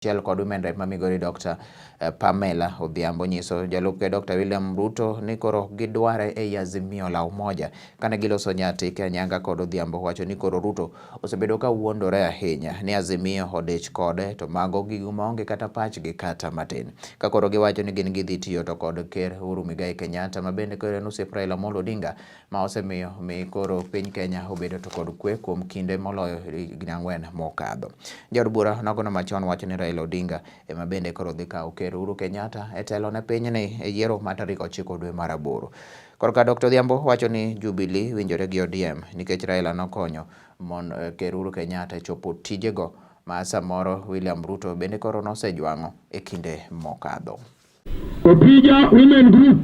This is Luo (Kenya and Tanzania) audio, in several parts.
Achiel kod Women Rep ma Migori Dr. Pamela Odhiambo nyiso jalup ker Dr. William Ruto ni koro ok gidware ei Azimio la Umoja. Kane giloso Nyatike, Anyanga kod Odhiambo wacho ni koro Ruto osebedo ka wuondore ahinya ni Azimio odich kode to mago gigo maonge kata pachgi kata matin. Ka koro giwacho ni gin gidhi tiyo to kod Ker Uhuru Muigai Kenyatta ma bende koro en osiep Raila Amolo Odinga ma osemiyo mi koro piny Kenya obedo to kod kwe kuom kinde moloyo higni 4 mokadho. Jaod bura nogono machon wacho ni Raila Odinga ema bende koro dhi kawo Ker Uhuru Kenyatta e telo ne pinyni e yiero ma tarik 9 dwe mar 8. Korka Dr. Odhiambo wacho ni Jubilee winjore gi ODM nikech Raila nokonyo mon Ker Uhuru Kenyatta e chopo tijego ma samoro William Ruto bende koro nosejwang'o e kinde mokadho. Opija Women Group,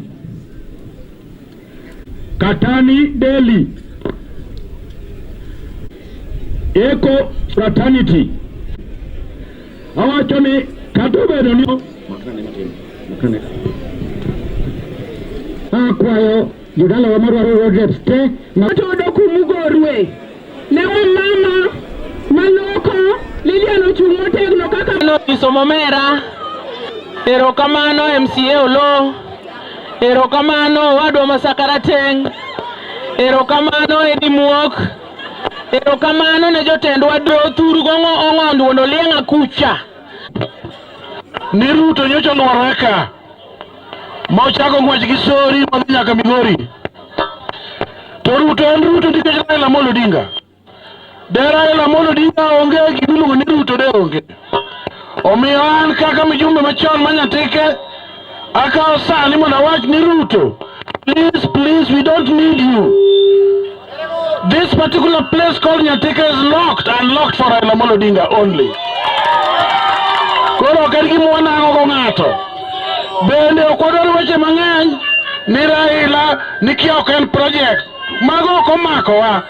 Katani Delhi, Eco Fraternity. Awacho ni kata obedo ni akwayo jodalawa madwaro road reps te Otodo kumugorwe ne wamama maloko Lilian ochung' motegno kaka Nyiso momera, erokamano MCA Oloo, erokamano owadwa Masakara Teng', erokamano Edi Muok, erokamano ne jotendwa Thur go Ong'ondo wuon Olieng'a kucha. Ni Ruto nyocha olworo eka ma ochako ng'wech gi sori modhi nyaka Migori. To Ruto en Ruto nikech Raila Amolo Odinga. De Raila Amolo Odinga onge gimiluongo ni Ruto de onge. Omiyo an kaka mjumbe machon ma Nyatike akawo sani mondo awach ni Ruto, please, please, we don't need you. This particular place called Nyatike is locked and locked for Raila Amolo Odinga only. Koro ok en gima wanang'o go ng'ato. Bende ok wadwar weche mang'eny ni Raila ni kia ok en project. Mago ok omakowa.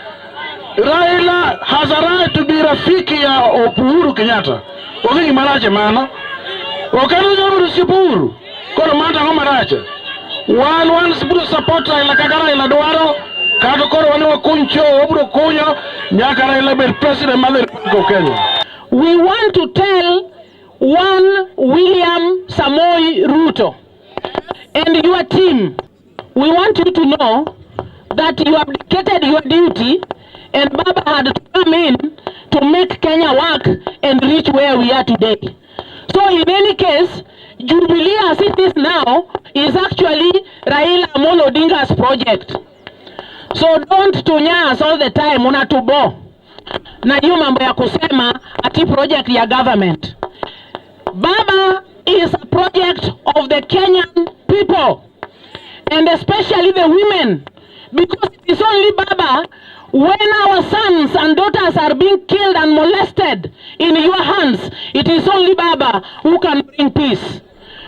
Raila has a right to be rafiki ya Uhuru Kenyatta. Onge gima rach e mano. Ok en onyalo bedo osiep Uhuru. Koro mano to ang'o marach? Wan biro support Raila kaka Raila dwaro. Kata koro wan wakuny choo, wabiro kunyo nyaka Raila bed president mar the Republic of Kenya. We want to tell one William Samoei Ruto and your team, we want you to know that you abdicated your duty and Baba had to come in to make Kenya work and reach where we are today. So in any case, Jubilee as it is now is actually Raila Amolo Odinga's project. So don't tunya us all the time, unatubo. Na hiyo mambo ya kusema ati project ya government. Baba is a project of the Kenyan people and especially the women, because it is only Baba when our sons and daughters are being killed and molested in your hands, it is only Baba who can bring peace.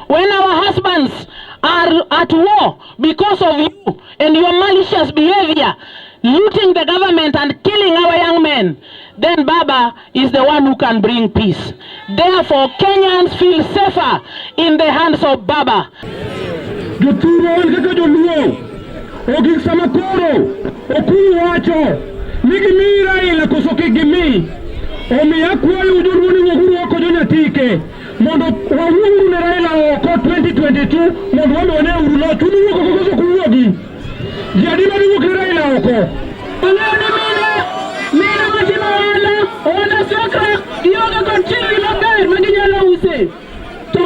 When our husbands are at war because of you and your malicious behavior, looting the government and killing our young men, then Baba is the one who can bring peace. Therefore, Kenyans feel safer in the hands of Baba. Jothurwa wan kaka joluo ogik sama koro Okuru wacho ni gimi Raila koso kik gimi. Omiyo akwayo joluo ni wuoguru oko jo Nyatike mondo wawuoguru ne Raila oko 2022 mondo wan wane uru loch. Un uwuok oko koso ok uwuogi? Ji adi madhi wuok ne Raila oko? Ong'eyo ni mine matimo ohala, ohala sokra, gionge kod chirni maber ma ginyalo use. To